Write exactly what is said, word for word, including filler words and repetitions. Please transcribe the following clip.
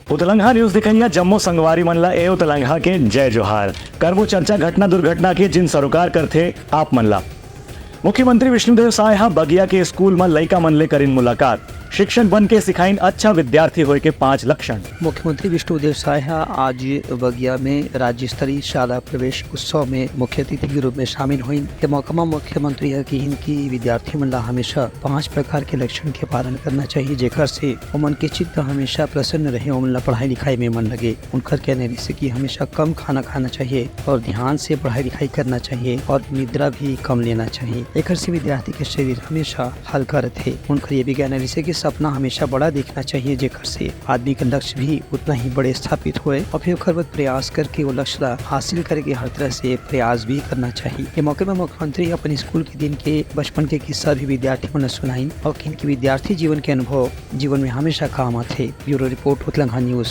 उतलंघा news देखइया जम्मो संगवारी मन ला ए उतलंघा के जय जोहार। करबो चर्चा घटना दुर्घटना के, जिन सरोकार करथे आप मन ला। मुख्यमंत्री विष्णुदेव साय ह बगिया के स्कूल म लइका मन ले करिन मुलाकात। शिक्षक बन के सिखाइन अच्छा विद्यार्थी होए के पांच लक्षण। मुख्यमंत्री विष्णुदेव साय ह आज बगिया में राज्य स्तरीय शाला प्रवेश उत्सव में मुख्य अतिथि के रूप में शामिल होइन। ए मौका म मुख्यमंत्री ह किहिन कि विद्यार्थी मन ला हमेशा पांच प्रकार के लक्षण के पालन करना चाहिए, जेकर से ओमन के चित्त हमेशा प्रसन्न रहे, ओमन ला पढ़ाई लिखाई में मन लगे। उनकर कहना रहिसे कि हमेशा कम खाना खाना चाहिए और ध्यान से पढ़ाई लिखाई करना चाहिए और निद्रा भी कम लेना चाहिए। एकर से विद्यार्थी के शरीर हमेशा हल्का रहथे। उनकर ये भी कहना रहिसे कि सपना हमेशा बड़ा देखना चाहिए, जेकर से आदमी के लक्ष्य भी उतना ही बड़े स्थापित होए और फिर ओकर बाद प्रयास करके वो लक्ष्य ला हासिल करे के हर तरह से प्रयास भी करना चाहिए। ये मौके में मुख्यमंत्री अपन स्कूल के दिन के बचपन के किस्सा भी विद्यार्थी मन ला सुनाइन और किहिन कि विद्यार्थी जीवन के अनुभव जीवन में हमेशा काम आथे। Bureau report, Utlangha news.